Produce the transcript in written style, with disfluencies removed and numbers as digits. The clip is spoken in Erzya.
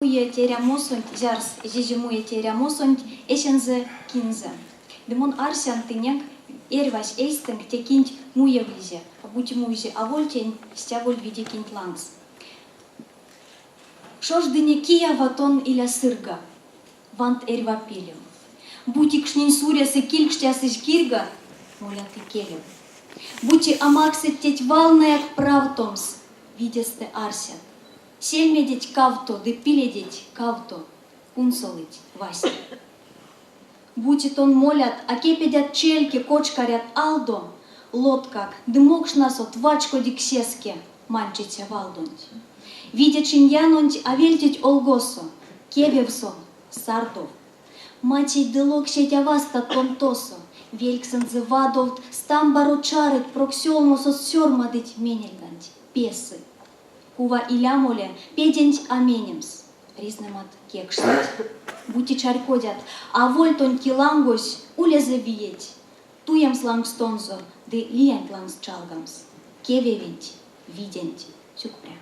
Муе те эрямосонть, зярс эзизе муе те эрямосонть эсензэ кинзэ. Ды мон арсян тыненк, эрьвась эйстэнк те кинть муевлизе, а бути муизе аволь тень, стяволь виде кинть лангс. Шождыне киява тон иля сырга, вант эрьва пелев. Бути кшнинь суресэ килькштясызь кирьга, молят икелев. Бути а максыть теть валнэяк правтомс, видестэ арсят. Сельмедеть кавто ды пиледеть кавто, кунсолыть васня. Бути тон молят, а кепедят чельке, кочкарят алдо, лоткак ды мокшнасот вачкодик сеске манчиця валдонть. Виде чиньянонть а вельтить олгосо, кевев сон, сардов. Мацеть ды локсеть а вастат тон тосо, вельксэнзэ вадовт, стамбаро чарыть, прок сёлмосо сёрмадыть менельганть песы. Кува иля моле, педенть а менемс, ризнэмат кекшсыть. Бути чарькодят, аволь тонь килангось, улезэ виеть, туемс лангстонзо ды лиянть лангс чалгамс. Кевевенть, виденть. Сюкпря.